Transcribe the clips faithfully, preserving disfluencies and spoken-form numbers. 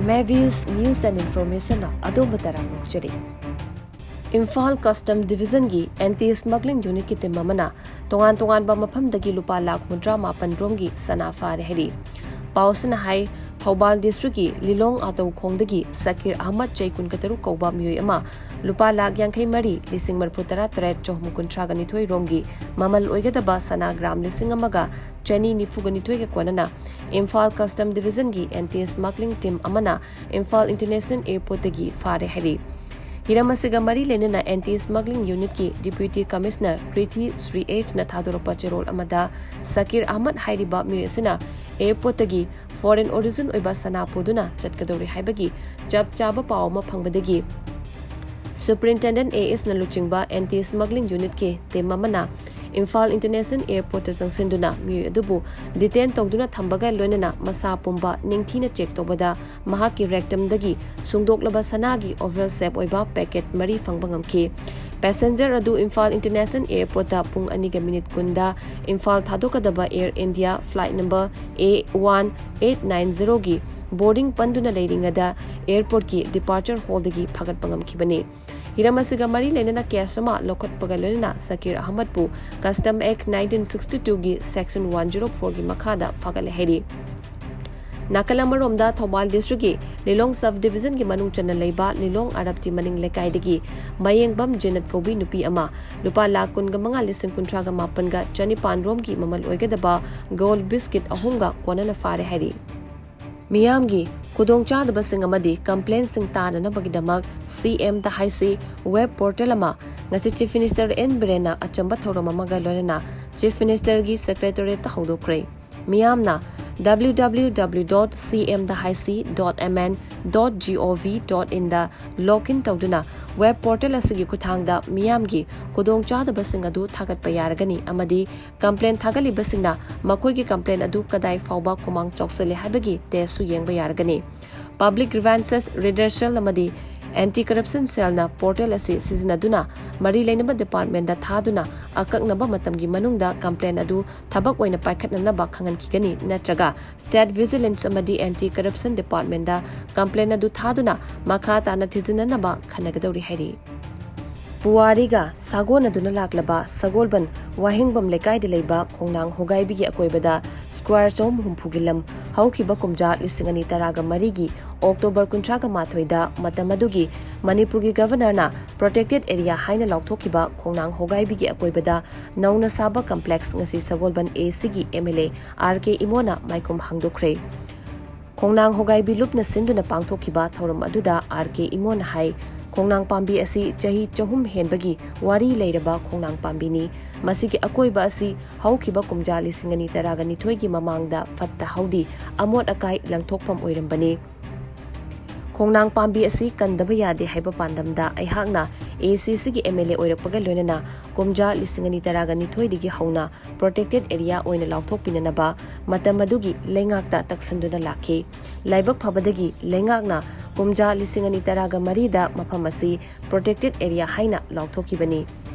Mavis News and Informationꯅ ꯑꯗꯣꯝꯕꯨ ꯇꯔꯥꯝꯅ ꯑꯣꯛꯆꯔꯤ꯫ Imphal custom ꯗꯤꯕꯤꯖꯟꯒꯤ anti ꯁ꯭ꯃꯒ꯭ꯂꯤꯡ ꯌꯨꯅꯤꯠꯀꯤ team ꯑꯃꯅ ꯇꯣꯉꯥꯟ ꯇꯣꯉꯥꯟꯕ ꯃꯐꯝꯗꯒꯤ ꯂꯨꯄꯥ ꯂꯥꯈ ꯍꯨꯝꯗ꯭ꯔꯥ ꯃꯥꯄꯟ ꯔꯣꯝꯒꯤ ꯁꯅꯥ ꯐꯥꯔꯦ ꯍꯥꯏꯔꯤ꯫ ꯄꯥꯎꯁꯤꯅ ꯍꯥꯏ, ꯊꯧꯕꯥꯜ ꯗꯤꯁꯇ꯭ꯔꯤꯛꯀꯤ ꯂꯤꯂꯣꯡ ꯑꯇꯧꯈꯣꯡꯗꯒꯤ ꯁꯀꯤꯔ ꯑꯍꯃꯗ, ꯆꯍꯤ ꯀꯨꯟꯒ ꯇꯔꯨꯛ ꯀꯧꯕ ꯃꯤꯑꯣꯏ ꯑꯃ, ꯂꯨꯄꯥ ꯂꯥꯈ ꯌꯥꯡꯈꯩ ꯃꯔꯤ, ꯂꯤꯁꯤꯡ ꯃꯔꯤꯐꯨ ꯇꯔꯥ ꯇꯔꯦꯠ, ꯆꯍꯨꯝ ꯀꯨꯟꯊ꯭ꯔꯥꯒ ꯅꯤꯊꯣꯏ ꯔꯣꯝꯒꯤ ꯃꯃꯜ ꯑꯣꯏꯒꯗꯕ ꯁꯅꯥ ꯒ꯭ꯔꯥꯝ ꯂꯤꯁꯤꯡ ꯑꯃꯒ ꯆꯅꯤ ꯅꯤꯐꯨꯒ ꯅꯤꯊꯣꯏꯒ ꯀꯣꯟꯅꯅ ꯏꯝꯐꯥꯜ ꯀꯁꯇꯝ ꯗꯤꯕꯤꯖꯟꯒꯤ ꯑꯦꯟꯇꯤ ꯁ꯭ꯃꯒ꯭ꯂꯤꯡ ꯇꯤꯝ ꯑꯃꯅ ꯏꯝꯐꯥꯜ ꯏꯟꯇꯔꯅꯦꯁꯅꯦꯜ ꯑꯦꯌꯔꯄꯣꯔꯠꯇꯒꯤ ꯐꯥꯔꯦ ꯍꯥꯏꯔꯤ꯫ ꯍꯤꯔꯝ ꯑꯁꯤꯒ ꯃꯔꯤ ꯂꯩꯅꯅ ꯑꯦꯟꯇꯤ ꯁ꯭ꯃꯒ꯭ꯂꯤꯡ ꯌꯨꯅꯤꯠꯀꯤ ꯗꯤꯄ꯭ꯌꯨꯇꯤ ꯀꯃꯤꯁꯅꯔ ꯀ꯭ꯔꯤꯊꯤ ꯁ꯭ꯔꯤ ꯑꯦꯆꯅ ꯊꯥꯗꯣꯔꯛꯄ ꯆꯦꯔꯣꯜ ꯑꯃꯗ, ꯁꯀꯤꯔ ꯑꯍꯃꯗ ꯍꯥꯏꯔꯤꯕ ꯃꯤꯑꯣꯏ ꯑꯁꯤꯅ ꯑꯦꯌꯔꯄꯣꯔꯠꯇꯒꯤ ꯐꯣꯔꯦꯟ ꯑꯣꯔꯤꯖꯤꯟ ꯑꯣꯏꯕ ꯁꯅꯥ ꯄꯨꯗꯨꯅ ꯆꯠꯀꯗꯧꯔꯤ ꯍꯥꯏꯕꯒꯤ ꯆꯞ ꯆꯥꯕ ꯄꯥꯎ ꯑꯃ ꯐꯪꯕꯗꯒꯤ ꯁꯨꯄꯔꯤꯟꯇꯦꯟꯗꯦꯟꯠ ꯑꯦ ꯑꯦꯁꯅ ꯂꯨꯆꯤꯡꯕ ꯑꯦꯟꯇꯤ ꯁ꯭ꯃꯒ꯭ꯂꯤꯡ ꯌꯨꯅꯤꯠꯀꯤ ꯇꯤꯝ ꯑꯃꯅ ꯏꯝꯐꯥꯜ ꯏꯟꯇꯔꯅꯦꯁꯅꯦꯜ ꯑꯦꯌꯔꯄꯣꯔꯠꯇ ꯆꯪꯁꯤꯟꯗꯨꯅ ꯃꯤꯑꯣꯏ ꯑꯗꯨꯕꯨ ꯗꯤꯇꯦꯟ ꯇꯧꯗꯨꯅ ꯊꯝꯕꯒ ꯂꯣꯏꯅꯅ ꯃꯁꯥ ꯄꯨꯝꯕ ꯅꯤꯡꯊꯤꯅ ꯆꯦꯛ ꯇꯧꯕꯗ ꯃꯍꯥꯛꯀꯤ ꯔꯦꯛꯇꯝꯗꯒꯤ ꯁꯨꯡꯗꯣꯛꯂꯕ ꯁꯅꯥꯒꯤ ꯑꯣꯚꯦꯜ ꯁꯦꯞ ꯑꯣꯏꯕ ꯄꯦꯀꯦꯠ ꯃꯔꯤ ꯐꯪꯕ ꯉꯝꯈꯤ꯫ ꯄꯦꯁꯦꯟꯖꯔ ꯑꯗꯨ ꯏꯝꯐꯥꯜ ꯏꯟꯇꯔꯅꯦꯁꯅꯦꯜ ꯑꯦꯌꯔꯄꯣꯔꯠꯇ ꯄꯨꯡ ꯑꯅꯤꯒ ꯃꯤꯅꯤꯠ ꯀꯨꯟꯗ ꯏꯝꯐꯥꯜ ꯊꯥꯗꯣꯛꯀꯗꯕ Air India flight number A one eight nine ꯖꯤꯔꯣꯒꯤ ꯕꯣꯔꯗꯤꯡ ꯄꯟꯗꯨꯅ ꯂꯩꯔꯤꯉꯩꯗ ꯑꯦꯌꯔꯄꯣꯔꯠꯀꯤ ꯗꯤꯄꯥꯔꯆꯔ ꯍꯣꯜꯗꯒꯤ ꯐꯥꯒꯠꯄ ꯉꯝꯈꯤꯕꯅꯤ꯫ ꯍꯤꯔꯝ ꯑꯁꯤꯒ ꯃꯔꯤ ꯂꯩꯅꯅ ꯀꯦꯁ ꯑꯃ ꯂꯧꯈꯠꯄꯒ ꯂꯣꯏꯅꯅ ꯁꯀꯤꯔ ꯑꯍꯃꯗꯄꯨ ꯀꯁꯇꯝ ꯑꯦꯛ ꯅꯥꯏꯟꯇꯤꯟ ꯁꯤꯛꯁꯇꯤ ꯇꯨꯒꯤ ꯁꯦꯛꯁꯟ ꯋꯥꯟ ꯖꯤꯔꯣ ꯐꯣꯔꯒꯤ ꯃꯈꯥꯗ ꯐꯥꯒꯠꯂꯦ ꯍꯥꯏꯔꯤ꯫ ꯅꯥꯀꯜ ꯑꯃꯔꯣꯝꯗ, ꯊꯧꯕꯥꯜ ꯗꯤꯁꯇ꯭ꯔꯤꯛꯀꯤ ꯂꯤꯂꯣꯡ ꯁꯕ ꯗꯤꯕꯤꯖꯟꯒꯤ ꯃꯅꯨꯡ ꯆꯟꯅ ꯂꯩꯕ ꯂꯤꯂꯣꯡ ꯑꯔꯕꯇꯤ ꯃꯅꯤꯡ ꯂꯩꯀꯥꯏꯗꯒꯤ ꯃꯌꯦꯡꯕꯝ ꯖꯦꯅꯠ ꯀꯧꯕꯤ ꯅꯨꯄꯤ ꯑꯃ ꯂꯨꯄꯥ ꯂꯥꯈ ꯀꯨꯟꯒ ꯃꯉꯥ ꯂꯤꯁꯤꯡ ꯀꯨꯟꯊ꯭ꯔꯥꯒ ꯃꯥꯄꯟꯒ ꯆꯅꯤꯄꯥꯟ ꯔꯣꯝꯒꯤ ꯃꯃꯜ ꯑꯣꯏꯒꯗꯕ ꯒꯣꯜꯗ ꯕꯤꯁꯀꯤꯠ ꯑꯍꯨꯝꯒ ꯀꯣꯟꯅꯅ ꯐꯥꯔꯦ ꯍꯥꯏꯔꯤ꯫ ꯃꯤꯌꯥꯝꯒꯤ ꯈꯨꯗꯣꯡꯆꯥꯗꯕꯁꯤꯡ ꯑꯃꯗꯤ ꯀꯝꯄ꯭ꯂꯦꯟꯁꯤꯡ ꯇꯥꯅꯅꯕꯒꯤꯗꯃꯛ ꯁꯤ ꯑꯦꯝ ꯗ ꯍꯥꯏꯁꯤ ꯋꯦꯕ ꯄꯣꯔꯇꯦꯜ ꯑꯃ ꯉꯁꯤ ꯆꯤꯐ ꯃꯤꯅꯤꯁꯇꯔ ꯑꯦꯟ ꯕꯤꯔꯦꯟꯅ ꯑꯆꯝꯕ ꯊꯧꯔꯝ ꯑꯃꯒ ꯂꯣꯏꯅꯅ ꯆꯤꯐ ꯃꯤꯅꯤꯁꯇꯔꯒꯤ ꯁꯦꯀ꯭ꯔꯦꯇꯔꯤꯌꯦꯠꯇ ꯍꯧꯗꯣꯛꯈ꯭ꯔꯦ꯫ ꯃꯤꯌꯥꯝꯅ W W W dot C M the high C dot M N dot G O V dot in the log in ꯇꯧꯗꯨꯅ ꯋꯦꯕ ꯄꯣꯔꯇꯦꯜ ꯑꯁꯤꯒꯤ ꯈꯨꯠꯊꯥꯡꯗ ꯃꯤꯌꯥꯝꯒꯤ ꯈꯨꯗꯣꯡꯆꯥꯗꯕꯁꯤꯡ ꯑꯗꯨ ꯊꯥꯒꯠꯄ ꯌꯥꯔꯒꯅꯤ ꯑꯃꯗꯤ ꯀꯝꯄ꯭ꯂꯦꯟ ꯊꯥꯒꯠꯂꯤꯕꯁꯤꯡꯅ ꯃꯈꯣꯏꯒꯤ ꯀꯝꯄ꯭ꯂꯦꯟ ꯑꯗꯨ ꯀꯗꯥꯏ ꯐꯥꯎꯕ ꯈꯨꯃꯥꯡ ꯆꯥꯎꯁꯤꯜꯂꯦ ꯍꯥꯏꯕꯒꯤ ꯇꯦꯁꯁꯨ ꯌꯦꯡꯕ ꯌꯥꯔꯒꯅꯤ꯫ ꯄꯕ꯭ꯂꯤꯛ ꯒ꯭ꯔꯤꯚꯦꯟꯁꯦꯁ ꯔꯤꯗꯔꯁꯦꯜ ꯑꯃꯗꯤ ꯑꯦꯟꯇꯤ ꯀꯔꯞꯁꯟ ꯁꯦꯜꯅ ꯄꯣꯔꯇꯦꯜ ꯑꯁꯤ ꯁꯤꯖꯤꯟꯅꯗꯨꯅ ꯃꯔꯤ ꯂꯩꯅꯕ ꯗꯤꯄꯥꯔꯠꯃꯦꯟꯗ ꯊꯥꯗꯨꯅ ꯑꯀꯛꯅꯕ ꯃꯇꯝꯒꯤ ꯃꯅꯨꯡꯗ ꯀꯝꯄ꯭ꯂꯦꯟ ꯑꯗꯨ ꯊꯕꯛ ꯑꯣꯏꯅ ꯄꯥꯏꯈꯠꯅꯅꯕ ꯈꯪꯍꯟꯈꯤꯒꯅꯤ, ꯅꯠꯇ꯭ꯔꯒ ꯁ꯭ꯇꯦꯠ ꯚꯤꯖꯤꯂꯦꯟꯁ ꯑꯃꯗꯤ ꯑꯦꯟꯇꯤ ꯀꯔꯞꯁꯟ ꯗꯤꯄꯥꯔꯠꯃꯦꯟꯗ ꯀꯝꯄ꯭ꯂꯦꯟ ꯑꯗꯨ ꯊꯥꯗꯨꯅ ꯃꯈꯥ ꯇꯥꯅ ꯊꯤꯖꯤꯟꯅꯅꯕ ꯈꯟꯅꯒꯗꯧꯔꯤ ꯍꯥꯏꯔꯤ꯫ ꯄꯨꯋꯥꯔꯤꯒ ꯁꯥꯒꯣꯟꯅꯗꯨꯅ ꯂꯥꯛꯂꯕ ꯁꯒꯣꯜꯕꯟ ꯋꯥꯍꯦꯡꯕꯝ ꯂꯩꯀꯥꯏꯗ ꯂꯩꯕ ꯈꯣꯡꯅꯥꯡ ꯍꯣꯒꯥꯏꯕꯤꯒꯤ ꯑꯀꯣꯏꯕꯗ ꯁ꯭ꯀ꯭ꯋꯥꯔ ꯆꯍꯨꯝ ꯍꯨꯝꯐꯨꯒꯤ ꯂꯝ ꯍꯧꯈꯤꯕ ꯀꯨꯝꯖꯥ ꯂꯤꯁꯤꯡ ꯑꯅꯤ ꯇꯔꯥꯒ ꯃꯔꯤꯒꯤ ꯑꯣꯛꯇꯣꯕꯔ ꯀꯨꯟꯊ꯭ꯔꯥꯒ ꯃꯥꯊꯣꯏꯗ ꯃꯇꯝ ꯑꯗꯨꯒꯤ ꯃꯅꯤꯄꯨꯔꯒꯤ ꯒꯚꯔꯅꯔꯅ ꯄ꯭ꯔꯣꯇꯦꯛꯇꯦꯗ ꯑꯦꯔꯤꯌꯥ ꯍꯥꯏꯅ ꯂꯥꯎꯊꯣꯛꯈꯤꯕ ꯈꯣꯡꯅꯥꯡ ꯍꯣꯒꯥꯏꯕꯤꯒꯤ ꯑꯀꯣꯏꯕꯗ ꯅꯧꯅ ꯁꯥꯕ ꯀꯝꯄ꯭ꯂꯦꯛꯁ ꯉꯁꯤ ꯁꯒꯣꯜꯕꯟ ꯑꯦ ꯁꯤꯒꯤ ꯑꯦꯝ ꯑꯦꯜ ꯑꯦ ꯑꯥꯔ ꯀꯦ ꯏꯃꯣꯅ ꯃꯥꯏꯈꯨꯝ ꯍꯥꯡꯗꯣꯛꯈ꯭ꯔꯦ꯫ ꯈꯣꯡꯅꯥꯡ ꯍꯣꯒꯥꯏꯕꯤ ꯂꯨꯞꯅ ꯁꯤꯟꯗꯨꯅ ꯄꯥꯡꯊꯣꯛꯈꯤꯕ ꯊꯧꯔꯝ ꯑꯗꯨꯗ ꯑꯥꯔ ꯀꯦ ꯏꯃꯣꯅ ꯍꯥꯏ, ꯈꯣꯡꯅꯥꯡ ꯄꯥꯝꯕꯤ ꯑꯁꯤ ꯆꯍꯤ ꯆꯍꯨꯝ ꯍꯦꯟꯕꯒꯤ ꯋꯥꯔꯤ ꯂꯩꯔꯕ ꯈꯣꯡꯅꯥꯡ ꯄꯥꯝꯕꯤꯅꯤ꯫ ꯃꯁꯤꯒꯤ ꯑꯀꯣꯏꯕ ꯑꯁꯤ ꯍꯧꯈꯤꯕ ꯀꯨꯝꯖꯥ ꯂꯤꯁꯤꯡ ꯑꯅꯤ ꯇꯔꯥꯒ ꯅꯤꯊꯣꯏꯒꯤ ꯃꯃꯥꯡꯗ ꯐꯠꯇ ꯍꯥꯎꯗꯤ, ꯑꯃꯣꯠ ꯑꯀꯥꯏ ꯂꯪꯊꯣꯛꯐꯝ ꯑꯣꯏꯔꯝꯕꯅꯤ꯫ ꯈꯣꯡꯅꯥꯡ ꯄꯥꯝꯕꯤ ꯑꯁꯤ ꯀꯟꯗꯕ ꯌꯥꯗꯦ ꯍꯥꯏꯕ ꯄꯥꯟꯗꯝꯗ ꯑꯩꯍꯥꯛꯅ ꯑꯦ ꯁꯤ ꯁꯤꯒꯤ ꯑꯦꯝ ꯑꯦꯜ ꯑꯦ ꯑꯣꯏꯔꯛꯄꯒ ꯂꯣꯏꯅꯅ ꯀꯨꯝꯖꯥ ꯂꯤꯁꯤꯡ ꯑꯅꯤ ꯇꯔꯥꯒ ꯅꯤꯊꯣꯏꯗꯒꯤ ꯍꯧꯅ ꯄ꯭ꯔꯣꯇꯦꯛꯇꯦꯗ ꯑꯦꯔꯤꯌꯥ ꯑꯣꯏꯅ ꯂꯥꯎꯊꯣꯛꯄꯤꯅꯅꯕ ꯃꯇꯝ ꯑꯗꯨꯒꯤ ꯂꯩꯉꯥꯛꯇ ꯇꯛꯁꯟꯗꯨꯅ ꯂꯥꯛꯈꯤ꯫ ꯂꯥꯏꯕꯛ ꯐꯕꯗꯒꯤ ꯂꯩꯉꯥꯛꯅ ꯀꯨꯝꯖꯥ ꯂꯤꯁꯤꯡ ꯑꯅꯤ ꯇꯔꯥꯒ ꯃꯔꯤꯗ ꯃꯐꯝ ꯑꯁꯤ ꯄ꯭ꯔꯣꯇꯦꯛꯇꯦꯗ ꯑꯦꯔꯤꯌꯥ ꯍꯥꯏꯅ ꯂꯥꯎꯊꯣꯛꯈꯤꯕꯅꯤ꯫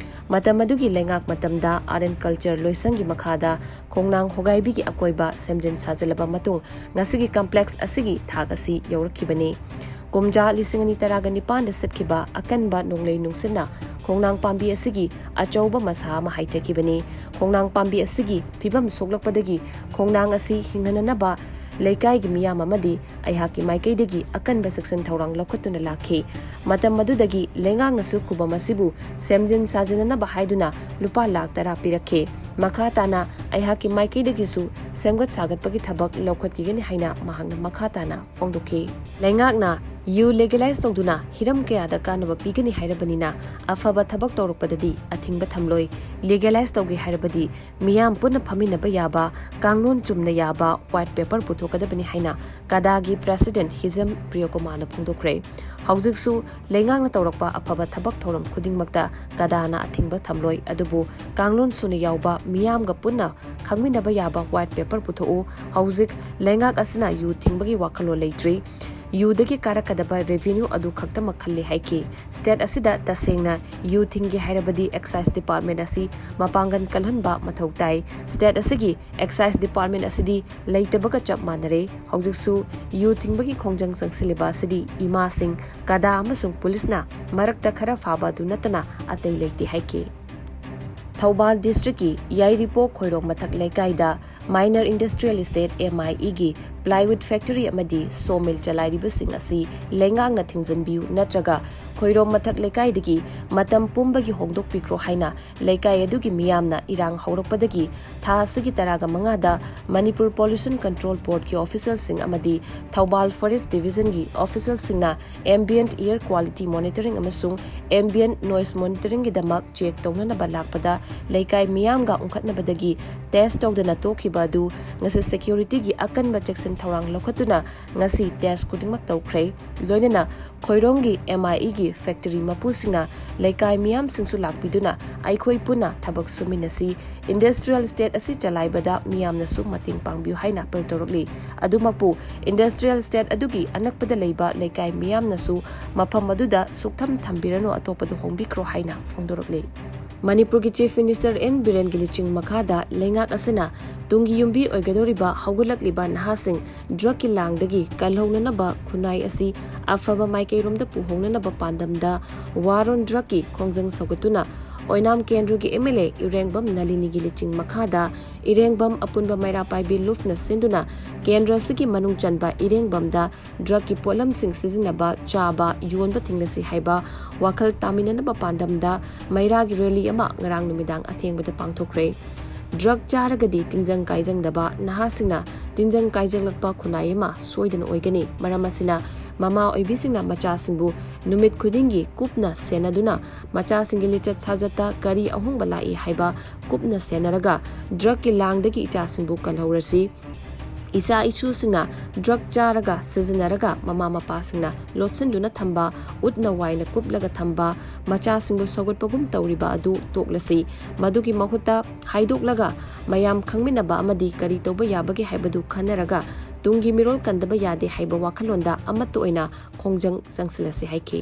ꯃꯇꯝ ꯑꯗꯨꯒꯤ ꯂꯩꯉꯥꯛ ꯃꯇꯝꯗ ꯑꯥꯔꯠ ꯑꯦꯟ ꯀꯜꯆꯔ ꯂꯣꯏꯁꯪꯒꯤ ꯃꯈꯥꯗ ꯈꯣꯡꯅꯥꯡ ꯍꯣꯒꯥꯏꯕꯤꯒꯤ ꯑꯀꯣꯏꯕ ꯁꯦꯝꯖꯤꯟ ꯁꯥꯖꯤꯜꯂꯕ ꯃꯇꯨꯡ ꯉꯁꯤꯒꯤ ꯀꯝꯄ꯭ꯂꯦꯛꯁ ꯑꯁꯤꯒꯤ ꯊꯥꯛ ꯑꯁꯤ ꯌꯧꯔꯛꯈꯤꯕꯅꯤ꯫ ꯀꯨꯝꯖꯥ ꯂꯤꯁꯤꯡ ꯑꯅꯤ ꯇꯔꯥꯒ ꯅꯤꯄꯥꯟꯗ ꯁꯤꯠꯈꯤꯕ ꯑꯀꯟꯕ ꯅꯣꯡꯂꯩ ꯅꯨꯡꯁꯤꯠꯅ ꯈꯣꯡꯅꯥꯡ ꯄꯥꯝꯕꯤ ꯑꯁꯤꯒꯤ ꯑꯆꯧꯕ ꯃꯁꯥ ꯑꯃ ꯍꯥꯏꯊꯈꯤꯕꯅꯤ꯫ ꯈꯣꯡꯅꯥꯡ ꯄꯥꯝꯕꯤ ꯑꯁꯤꯒꯤ ꯐꯤꯕꯝ ꯁꯣꯛꯂꯛꯄꯗꯒꯤ ꯈꯣꯡꯅꯥꯡ ꯑꯁꯤ ꯍꯤꯡꯍꯟꯅꯅꯕ ꯂꯩꯀꯥꯏꯒꯤ ꯃꯤꯌꯥꯝ ꯑꯃꯗꯤ ꯑꯩꯍꯥꯛꯀꯤ ꯃꯥꯏꯀꯩꯗꯒꯤ ꯑꯀꯟꯕ ꯆꯦꯛꯁꯤꯟ ꯊꯧꯔꯥꯡ ꯂꯧꯈꯠꯇꯨꯅ ꯂꯥꯛꯈꯤ꯫ ꯃꯇꯝ ꯑꯗꯨꯗꯒꯤ ꯂꯩꯉꯥꯛꯅꯁꯨ ꯈꯨꯕꯝ ꯑꯁꯤꯕꯨ ꯁꯦꯝꯖꯤꯟ ꯁꯥꯖꯤꯟꯅꯅꯕ ꯍꯥꯏꯗꯨꯅ ꯂꯨꯄꯥ ꯂꯥꯈ ꯇꯔꯥ ꯄꯤꯔꯛꯈꯤ꯫ ꯃꯈꯥ ꯇꯥꯅ ꯑꯩꯍꯥꯛꯀꯤ ꯃꯥꯏꯀꯩꯗꯒꯤꯁꯨ ꯁꯦꯝꯒꯠ ꯁꯥꯒꯠꯄꯒꯤ ꯊꯕꯛ ꯂꯧꯈꯠꯈꯤꯒꯅꯤ ꯍꯥꯏꯅ ꯃꯍꯥꯛꯅ ꯃꯈꯥ ꯇꯥꯅ ꯐꯣꯡꯗꯣꯛꯈꯤ꯫ ꯂꯩꯉꯥꯛꯅ ꯌꯨ ꯂꯤꯒꯦꯂꯥꯏꯖ ꯇꯧꯗꯨꯅ ꯍꯤꯔꯝ ꯀꯌꯥꯗ ꯀꯥꯟꯅꯕ ꯄꯤꯒꯅꯤ ꯍꯥꯏꯔꯕꯅꯤꯅ ꯑꯐꯕ ꯊꯕꯛ ꯇꯧꯔꯛꯄꯗꯗꯤ ꯑꯊꯤꯡꯕ ꯊꯝꯂꯣꯏ꯫ ꯂꯤꯒꯦꯂꯥꯏꯖ ꯇꯧꯒꯦ ꯍꯥꯏꯔꯕꯗꯤ ꯃꯤꯌꯥꯝ ꯄꯨꯟꯅ ꯐꯝꯃꯤꯟꯅꯕ ꯌꯥꯕ, ꯀꯥꯡꯂꯣꯟ ꯆꯨꯝꯅ ꯌꯥꯕ ꯋꯥꯏꯠ ꯄꯦꯄꯔ ꯄꯨꯊꯣꯛꯀꯗꯕꯅꯤ ꯍꯥꯏꯅ ꯀꯗꯥꯒꯤ ꯄ꯭ꯔꯦꯁꯤꯗꯦꯟꯠ ꯍꯤꯖꯝ ꯄ꯭ꯔꯤꯌꯣꯀꯨꯃꯥꯔꯅ ꯐꯣꯡꯗꯣꯛꯈ꯭ꯔꯦ꯫ ꯍꯧꯖꯤꯛꯁꯨ ꯂꯩꯉꯥꯛꯅ ꯇꯧꯔꯛꯄ ꯑꯐꯕ ꯊꯕꯛ ꯊꯧꯔꯝ ꯈꯨꯗꯤꯡꯃꯛꯇ ꯀꯗꯥꯅ ꯑꯊꯤꯡꯕ ꯊꯝꯂꯣꯏ, ꯑꯗꯨꯕꯨ ꯀꯥꯡꯂꯣꯟ ꯁꯨꯅ ꯌꯥꯎꯕ ꯃꯤꯌꯥꯝꯒ ꯄꯨꯟꯅ ꯈꯪꯃꯤꯟꯅꯕ ꯌꯥꯕ ꯋꯥꯏꯠ ꯄꯦꯄꯔ ꯄꯨꯊꯣꯛꯎ꯫ ꯍꯧꯖꯤꯛ ꯂꯩꯉꯥꯛ ꯑꯁꯤꯅ ꯌꯨ ꯊꯤꯡꯕꯒꯤ ꯋꯥꯈꯜꯂꯣꯟ ꯂꯩꯇ꯭ꯔꯤ꯫ ꯌꯨꯗꯒꯤ ꯀꯥꯔꯛꯀꯗꯕ revenue ꯑꯗꯨ ꯈꯛꯇꯃꯛ ꯈꯜꯂꯤ ꯍꯥꯏꯈꯤ꯫ State ꯑꯁꯤꯗ ꯇꯁꯦꯡꯅ ꯌꯨ ꯊꯤꯡꯒꯦ ꯍꯥꯏꯔꯕꯗꯤ excise department ꯑꯁꯤ ꯃꯄꯥꯡꯒꯜ ꯀꯜꯍꯟꯕ ꯃꯊꯧ ꯇꯥꯏ꯫ State ꯑꯁꯤꯒꯤ excise department ꯑꯁꯤꯗꯤ ꯂꯩꯇꯕꯒ ꯆꯞ ꯃꯥꯟꯅꯔꯦ꯫ ꯍꯧꯖꯤꯛꯁꯨ ꯌꯨ ꯊꯤꯡꯕꯒꯤ ꯈꯣꯡꯖꯪ ꯆꯪꯁꯤꯜꯂꯤꯕ ꯑꯁꯤꯗꯤ ꯏꯃꯥꯁꯤꯡ, ꯀꯗꯥ ꯑꯃꯁꯨꯡ ꯄꯨꯂꯤꯁꯅ ꯃꯔꯛꯇ ꯈꯔ ꯐꯥꯕ ꯑꯗꯨ ꯅꯠꯇꯅ ꯑꯇꯩ ꯂꯩꯇꯦ ꯍꯥꯏꯈꯤ꯫ ꯊꯧꯕꯥꯜ districtꯀꯤ ꯌꯥꯏꯔꯤꯄꯣꯛ ꯈꯣꯏꯔꯣꯝ ꯃꯊꯛ ꯂꯩꯀꯥꯏꯗ Minor Industrial Estate, MIE, ꯒꯤ plywood factory ꯑꯃꯗꯤ sawmill ꯆꯂꯥꯏꯔꯤꯕꯁꯤꯡ ꯑꯁꯤ ꯂꯩꯉꯥꯛꯅ ꯊꯤꯡꯖꯤꯟꯕꯤꯌꯨ ꯅꯠꯇ꯭ꯔꯒ ꯈꯣꯏꯔꯣꯝ ꯃꯊꯛ ꯂꯩꯀꯥꯏꯗꯒꯤ ꯃꯇꯝ ꯄꯨꯝꯕꯒꯤ ꯍꯣꯡꯗꯣꯛꯄꯤꯈ꯭ꯔꯣ ꯍꯥꯏꯅ ꯂꯩꯀꯥꯏ ꯑꯗꯨꯒꯤ ꯃꯤꯌꯥꯝꯅ ꯏꯔꯥꯡ ꯍꯧꯔꯛꯄꯗꯒꯤ ꯊꯥ ꯑꯁꯤꯒꯤ ꯇꯔꯥꯃꯉꯥꯗ Manipur Pollution Control Boardꯀꯤ officialꯁꯤꯡ ꯑꯃꯗꯤ Thoubal Forest Divisionꯒꯤ officialꯁꯤꯡꯅ ambient air quality monitoring ꯑꯃꯁꯨꯡ ambient noise monitoringꯒꯤꯗꯃꯛ check ꯇꯧꯅꯅꯕ ꯂꯥꯛꯄꯗ ꯂꯩꯀꯥꯏ ꯃꯤꯌꯥꯝꯒ ꯎꯪꯈꯠꯅꯕꯗꯒꯤ test ꯇꯧꯗꯅ ꯇꯣꯛꯈꯤꯕ ꯑꯗꯨ ꯉꯁꯤ securityꯒꯤ ꯑꯀꯟꯕ ꯆꯦꯛꯁꯤꯟ ꯊꯧꯔꯥꯡ ꯂꯧꯈꯠꯇꯨꯅ ꯉꯁꯤ test ꯈꯨꯗꯤꯡꯃꯛ ꯇꯧꯈ꯭ꯔꯦ꯫ ꯂꯣꯏꯅꯅ ꯈꯣꯏꯔꯣꯝꯒꯤ MIEꯒꯤ factory ꯃꯄꯨꯁꯤꯡꯅ ꯂꯩꯀꯥꯏ ꯃꯤꯌꯥꯝꯁꯤꯡꯁꯨ ꯂꯥꯛꯄꯤꯗꯨꯅ ꯑꯩꯈꯣꯏ ꯄꯨꯟꯅ ꯊꯕꯛ ꯁꯨꯃꯤꯟꯅꯁꯤ, industrial estate ꯑꯁꯤ ꯆꯂꯥꯏꯕꯗ ꯃꯤꯌꯥꯝꯅꯁꯨ ꯃꯇꯦꯡ ꯄꯥꯡꯕꯤꯌꯨ ꯍꯥꯏꯅ appeal ꯇꯧꯔꯛꯂꯤ꯫ ꯑꯗꯨꯃꯛꯄꯨ industrial estate ꯑꯗꯨꯒꯤ ꯑꯅꯛꯄꯗ ꯂꯩꯕ ꯂꯩꯀꯥꯏ ꯃꯤꯌꯥꯝꯅꯁꯨ ꯃꯐꯝ ꯑꯗꯨꯗ ꯁꯨꯛꯊꯝ ꯊꯝꯕꯤꯔꯅꯨ, ꯑꯇꯣꯞꯄꯗ ꯍꯣꯡꯕꯤꯈ꯭ꯔꯣ ꯍꯥꯏꯅ ꯐꯣꯡꯗꯣꯔꯛꯂꯤ꯫ ꯃꯅꯤꯄꯨꯔꯒꯤ Chief Minister N ꯕꯤꯔꯦꯟꯒꯤ ꯂꯨꯆꯤꯡ ꯃꯈꯥꯗ ꯂꯩꯉꯥꯛ ꯑꯁꯤꯅ ꯇꯨꯡꯒꯤ ꯌꯨꯝꯕꯤ ꯑꯣꯏꯒꯗꯧꯔꯤꯕ ꯍꯧꯒꯠꯂꯛꯂꯤꯕ ꯅꯍꯥꯁꯤꯡ drugꯀꯤ ꯂꯥꯡꯗꯒꯤ ꯀꯜꯍꯧꯅꯅꯕ ꯈꯨꯟꯅꯥꯏ ꯑꯁꯤ ꯑꯐꯕ ꯃꯥꯏꯀꯩꯔꯣꯝꯗ ꯄꯨꯍꯧꯅꯅꯕ ꯄꯥꯟꯗꯝꯗ War on Drugꯀꯤ ꯈꯣꯡꯖꯪ ꯁꯧꯒꯠꯇꯨꯅ ꯑꯣꯏꯅꯥꯝ ꯀꯦꯟꯗ꯭ꯔꯒꯤ MLA ꯏꯔꯦꯡꯕꯝ ꯅꯂꯤꯅꯤꯒꯤ ꯂꯨꯆꯤꯡ ꯃꯈꯥꯗ ꯏꯔꯦꯡꯕꯝ ꯑꯄꯨꯟꯕ ꯃꯩꯔꯥ ꯄꯥꯏꯕꯤ ꯂꯨꯞꯅ ꯁꯤꯟꯗꯨꯅ ꯀꯦꯟꯗ꯭ꯔ ꯑꯁꯤꯒꯤ ꯃꯅꯨꯡ ꯆꯟꯕ ꯏꯔꯦꯡꯕꯝꯗ drugꯀꯤ ꯄꯣꯠꯂꯝꯁꯤꯡ ꯁꯤꯖꯤꯟꯅꯕ, ꯆꯥꯕ, ꯌꯣꯟꯕ ꯊꯤꯡꯂꯁꯤ ꯍꯥꯏꯕ ꯋꯥꯈꯜ ꯇꯥꯃꯤꯟꯅꯅꯕ ꯄꯥꯟꯗꯝꯗ ꯃꯩꯔꯥꯒꯤ rally ꯑꯃ ꯉꯔꯥꯡ ꯅꯨꯃꯤꯗꯥꯡ ꯑꯊꯦꯡꯕꯗ ꯄꯥꯡꯊꯣꯛꯈ꯭ꯔꯦ꯫ Drug ꯆꯥꯔꯒꯗꯤ ꯇꯤꯟꯖꯪ ꯀꯥꯏꯖꯪꯗꯕ, ꯅꯍꯥꯁꯤꯡꯅ ꯇꯤꯟꯖꯪ ꯀꯥꯏꯖꯪꯂꯛꯄ ꯈꯨꯟꯅꯥꯏ ꯑꯃ ꯁꯣꯏꯗꯅ ꯑꯣꯏꯒꯅꯤ꯫ ꯃꯔꯝ ꯑꯁꯤꯅ ꯃꯃꯥ ꯑꯣꯏꯕꯤꯁꯤꯡꯅ ꯃꯆꯥꯁꯤꯡꯕꯨ ꯅꯨꯃꯤꯠ ꯈꯨꯗꯤꯡꯒꯤ ꯀꯨꯞꯅ ꯁꯦꯟꯅꯗꯨꯅ ꯃꯆꯥꯁꯤꯡꯒꯤ ꯂꯤꯆꯠ ꯁꯥꯖꯠꯇ ꯀꯔꯤ ꯑꯍꯣꯡꯕ ꯂꯥꯛꯏ ꯍꯥꯏꯕ ꯀꯨꯞꯅ ꯁꯦꯟꯅꯔꯒ drugꯀꯤ ꯂꯥꯡꯗꯒꯤ ꯏꯆꯥꯁꯤꯡꯕꯨ ꯀꯜꯍꯧꯔꯁꯤ꯫ ꯏꯆꯥ ꯏꯁꯨꯁꯤꯡꯅ drug ꯆꯥꯔꯒ ꯁꯤꯖꯤꯟꯅꯔꯒ ꯃꯃꯥ ꯃꯄꯥꯁꯤꯡꯅ ꯂꯣꯠꯁꯤꯟꯗꯨꯅ ꯊꯝꯕ, ꯎꯠꯅ ꯋꯥꯏꯅ ꯀꯨꯞꯂꯒ ꯊꯝꯕ, ꯃꯆꯥꯁꯤꯡꯕꯨ ꯁꯧꯒꯠꯄꯒꯨꯝ ꯇꯧꯔꯤꯕ ꯑꯗꯨ ꯇꯣꯛꯂꯁꯤ꯫ ꯃꯗꯨꯒꯤ ꯃꯍꯨꯠꯇ ꯍꯥꯏꯗꯣꯛꯂꯒ ꯃꯌꯥꯝ ꯈꯪꯃꯤꯟꯅꯕ ꯑꯃꯗꯤ ꯀꯔꯤ ꯇꯧꯕ ꯌꯥꯕꯒꯦ ꯍꯥꯏꯕꯗꯨ ꯈꯟꯅꯔꯒ ꯇꯨꯡꯒꯤ ꯃꯤꯔꯣꯜ ꯀꯟꯗꯕ ꯌꯥꯗꯦ ꯍꯥꯏꯕ ꯋꯥꯈꯜꯂꯣꯟꯗ ꯑꯃꯠꯇ ꯑꯣꯏꯅ ꯈꯣꯡꯖꯪ ꯆꯪꯁꯤꯜꯂꯁꯤ ꯍꯥꯏꯈꯤ꯫